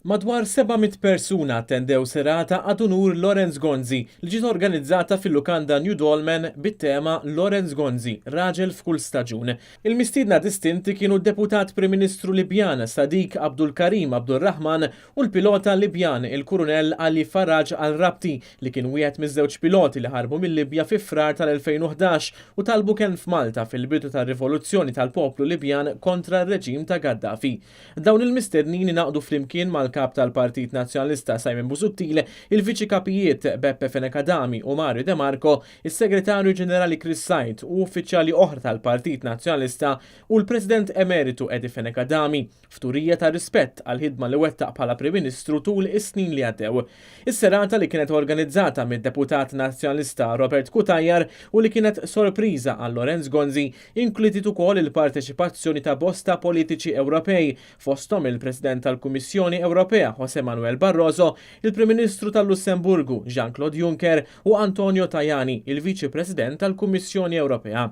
Madwar 700 persuna attendew serata ad unur Lawrence Gonzi li ġiet organizzata fil-lukanda New Dolmen bit-tema Lawrence Gonzi, Raġel f'kull staġun. Il-mistiedna distinti kienu d-Deputat Prim Ministru Libjan Sadiq Abdul Karim Abdul Rahman u l-pilota Libjan il-Kurunell Ali Faraj Al-Rabti li kien wieħed miż-żewġ piloti li ħarbu mil-Libja fi Frar tal-2011 u talbu kenn f'Malta fil-bidu tar-rivoluzzjoni tal-poplu Libjan kontra r-reġim ta' Gaddafi. Dawn il-mistednin ingħaqdu flimkien mal-Kap tal-Partit Nazzjonalista Simon Busuttil, il-Viċi Kapijiet Beppe Fenech Adami u Mario De Marco, is-Segretarju Ġenerali Chris Said u uffiċjali oħra tal-Partit Nazzjonalista u l-President Emeritu Eddie Fenech Adami, f'turija ta' rispett għall-ħidma li wettaq bħala Prim Ministru tul is-snin li għaddew. Is-serata li kienet organizzata mid-Deputat Nazzjonalista Robert Cutajar u li kienet sorpriża għal Lawrence Gonzi Inkludiet ukoll il-parteċipazzjoni ta' bosta politiċi Ewropej, fosthom il-President tal-Kummissjoni Ewropea José Manuel Barroso, il-Prim Ministru tal-Lussemburgu Jean-Claude Juncker u Antonio Tajani, il-Viċi President tal-Kummissjoni Ewropea,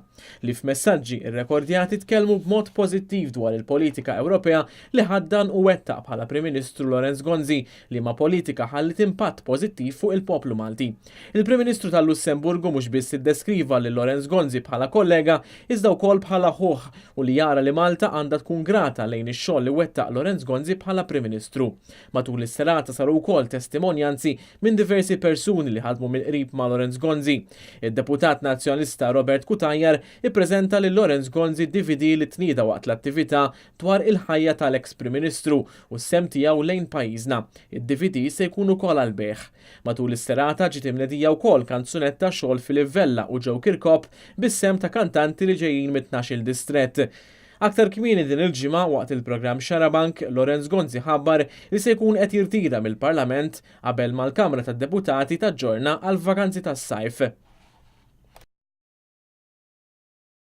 li f'messaġġi rrekordjati tkellmu b'mod pożittiv dwar il-politika Ewropea li ħaddan u wettaq bħala Prim Ministru Lawrence Gonzi, liema politika ħalliet impatt pożittiv fuq il-poplu Malti. Il-Prim Ministru tal-Lussemburgu mhux biss iddeskriva lil Lawrence Gonzi bħala kollega, iżda wkoll bħala ħuh u li jara li Malta għandha tkun grata lejn ix-xogħol li wettaq Lawrence Gonzi bħala Prim Ministru. Matul is-serata saru wkoll testimonjanzi minn diversi persuni li ħadmu mill-qrib ma' Lawrence Gonzi. Id-Deputat Nazzjonalista Robert Cutajar ippreżenta lil Lawrence Gonzi DVD li tnieda waqt l-attività dwar il-ħajja tal-eks Prim Ministru u s-sehem tiegħu lejn pajjiżna. Id-DVD se jkun ukoll għall-bejgħ. Matul is-serata ġiet imnedija wkoll kanzunetta xogħol Philip Vella u Joe Kirkop bis-sehem ta' kantanti li ġejjin mit-tnax-il distrett. Aktar kmieni din il-ġimgħa, waqt il-programm Xarabank, Lawrence Gonzi ħabbar li se jkun qed jirtira mill-Parlament qabel ma l-Kamra tad-Deputati taġġorna għall-vaganzi tas-sajf.